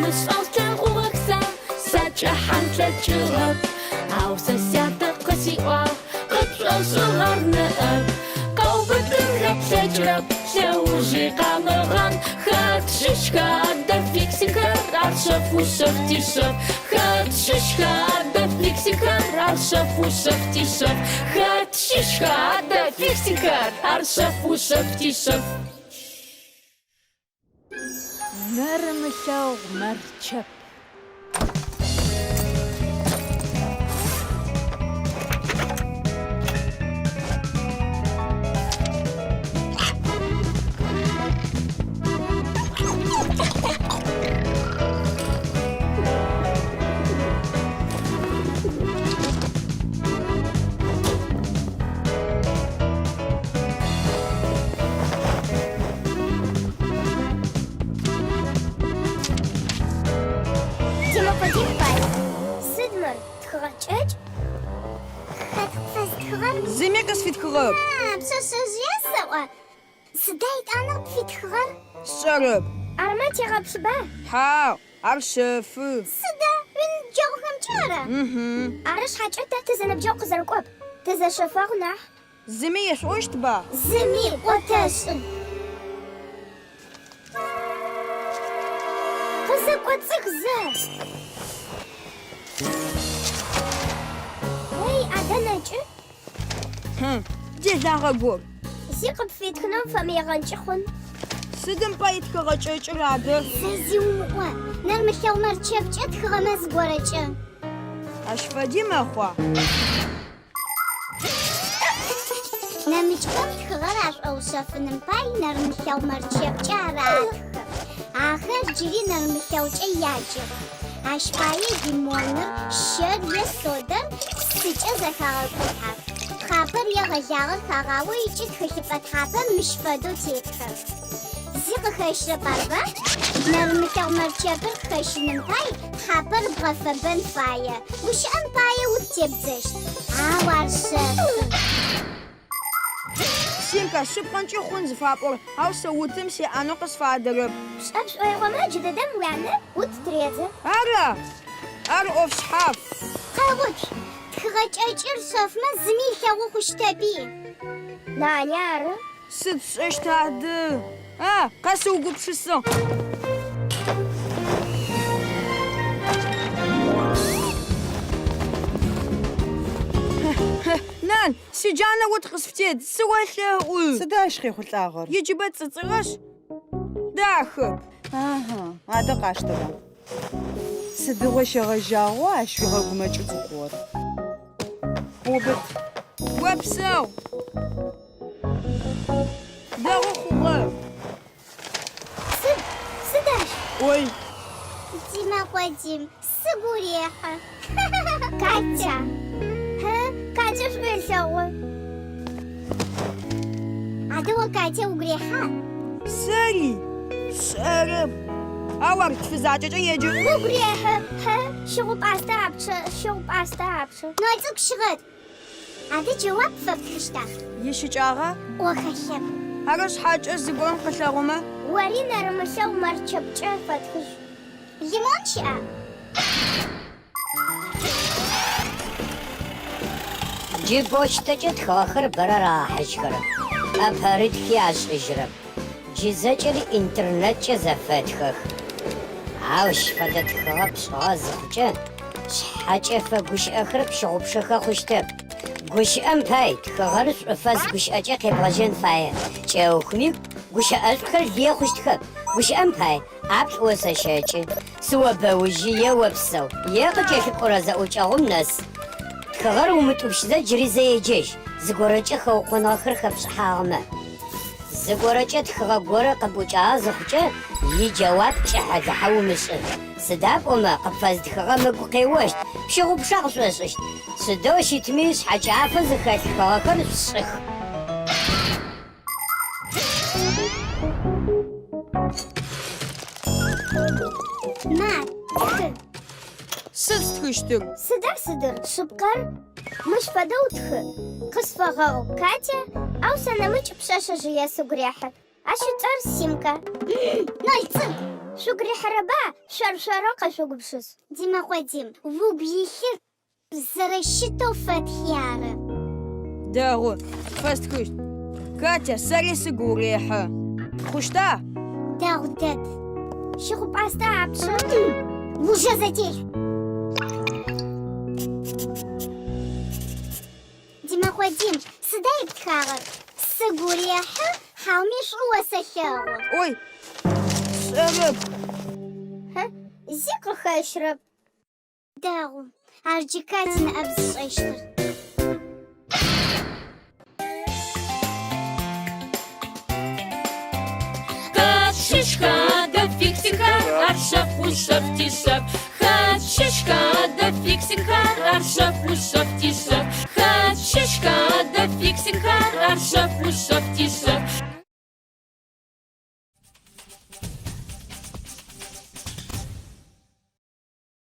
бэмышӏэу слъэгъугъэх сэ, сакӏэхьан слъэкӏыгъэп. Ау сэ сятэ къысиӏуагъ, къыпшӏошӏыгъэр ныӏэп. Къэубытынхэ плъэкӏырэп, лъэужи къамыгъан. Хэт щыщха адэ фиксикхэр, ар шъэф ушъэф тишъэф. Хэт щыщха адэ фиксикхэр, ар шъэф ушъэф тишъэф. Хэт щыщха адэ фиксикхэр, ар шъэф ушъэф тишъэф. Нэрымылъэгъу мэрчэп. Тимэкъодин пай. Сыд мыр, тхыгъэ кӏэкӏ? Хэт къыпфэзытхыгъэр? Зыми къысфитхыгъэп. А, пшъэшъэжъые сэӏо. Сыда етӏанэ къыпфитхыгъэр? Сшӏэрэп. Армэ тегъэплъыба? Хьау, ар шъэфы. Сыда, уиныбджэгъухэмкӏэ ара? Угу. Ары шъхьакӏэ тэ тызэныбджэгъу къызэрыкӏоп, тызэшъэфэгъу нахь. Зыми ешъуӏощтба? Зыми ӏо тэшӏы. Къызэкӏоцӏых зэ! Эй, адэ нэкӏы. Хьы, делагъэ гор. Зи къыпфитхынэу фэмыегъэнкӏи хъун. Сыдым пай тхыгъэ кӏэкӏыр адэ? Зэ зи умыӏо, нэрмылъэгъу мэрчэпкӏэ тхыгъэмэ зыгорэкӏэ. Ащ фэди мэхъуа? Нэмыкӏхэм тхыгъэр ашӏоушъэфыным пай нэрмылъэгъу мэрчэпкӏэ аратхы. Ахэр джыри нэрмылъэгъукӏэ яджэх. Ащ пае лимоныр, щэр е содэр псыкӏэ зэхагъэкӏухьэх. Тхьапэр е гъэжъагъэр хагъао ыкӏи тхылъыпӏэ тхьапэм мыщ фэдэу тетхэх. Зи къыхэщрэп арба? Нэрмылъэгъу мэрчэпыр къыхэщыным пай тхьапэр бгъэфэбэн фае, гущыӏэм пае ут тебдзэщт. Ау ар шъэфы. Симка, шъыпкъэнкӏи хъун зыфапӏор, ау сэ утым сеӏэнэу къысфадэрэп. Пшӏэ пшӏоигъомэ, джыдэдэм уянэ ут тыредзэ. Ара? Ар ӏоф шъхьаф. Къэгъуцу, тхыгъэ кӏэкӏыр шъэфмэ зыми ылъэгъу хъущтэпи. Нани ары. Сыд сшӏэщт адэ? А, къэсыугупшысыгъ. Нан, сиджанэ ут къысфытедз, сыолъэӏу. Сыда ащ къехъулӏагъэр? Иджыбэ цӏыцӏыгъэшъ, дахэп. Аха, адэ къаштэба. Сыдигъо щегъэжьагъэу ащ уигъэгумэкӏы зыхъугъэр? Убыт. Опсэу. Дэгъу хъугъэ. Сыд, сыд ащ? Ой. Димэ Къодим, сыгу урехьы. Катя. Хьы, Катя шӏу елъэгъу. Адэ о Катя угу рехьа? Сэри? Сшӏэрэп. Ау ар тфы закӏэкӏэ еджэ. Угу рехьы, хьы, щыгъу-пӏастэ апчъэ, щыгъу-пӏастэ апчъэ. Ноль цӏыкӏу щыгъэт. Адэ джэуап фэптхыщта? Ищыкӏагъа? ӏо хэлъэп. Ары шъхьакӏэ зыгорэм къылъэгъумэ? Ори нэрымылъэгъу мэрчэпкӏэ фэтхыжь. Лимон щыӏа? Джы почтэкӏэ тхыгъэхэр бэрэ рагъэхьыжьхэрэп, ӏэпэрытхи ашӏыжьырэп. Джы зэкӏэри интернеткӏэ зэфэтхэх. Ащ фэдэ тхыгъэ пшӏыгъэ зыхъукӏэ, шъхьэкӏэфэ гущыӏэхэр пщыгъупшэхэ хъущтэп. Гущыӏэм пай, тхыгъэр шӏуфэс гущыӏэкӏэ къебгъэжьэн фае. Кӏэухми гущыӏэшӏухэр лые хъущтхэп. Гущыӏэм пай, ӏаплӏ осэщэкӏы, сыобэужьы е опсэу, е къыкӏэлъыкӏорэ зэӏукӏэгъум нэс. Тхыгъэр умытӏупщызэ джыри зэ еджэжь, зыгорэкӏэ хэукъоныгъэхэр хэпшӏыхьагъэмэ. Зыгорэкӏэ тхыгъэ горэ къыпӏукӏагъэ зыхъукӏэ, иджэуап кӏыхьэ-лыхьэ умышӏы. Сыда пӏомэ, къыпфэзытхыгъэм ыгу къеощт, пщыгъупшэ къышӏошӏыщт. Сыдэу щытми, шъхьэкӏафэ зыхэлъ тхыгъэхэр шъушӏых. Ма, тхы. Сыд стхыщтыр? Сыда сыдыр, шъыпкъэр? Мыщ фэдэу тхы. Къысфэгъэгъу, Катя, ау сэ нэмыкӏ пшъэшъэжъые сыгу рехьы. Ащ ыцӏэр Симка. Ноль цӏыкӏу! Шъугу рихьырэба? Шъор-шъорэу къэшъугупшыс. Димэкъо Дим, угу илъыр зэрэщытэу фэтхи ары. Дэгъу, фэстхыщт. Катя, сэри сыгу урехьы. Хъущта? Дэгъу дэд. Щыгъу-пӏастэ апшъэ. Ужэ зэтелъ. Димэкъо Дим, сыда иптхагъэр? Сыгу урехьы, хьауми шӏу осэлъэгъу. Ой, сшӏэрэп. Хьы, зи къыхэщрэп. Дэгъу, ар джы Кати ныӏэп зышӏэщтыр. Хэт щыщха адэ фиксикхэр, ар шъэф ушъэф тишъэф. Хэт щыщха адэ фиксикхэр, ар шъэф ушъэф тишъэф. Хэт щыщха адэ фиксикхэр, ар шъэф ушъэф тишъэф.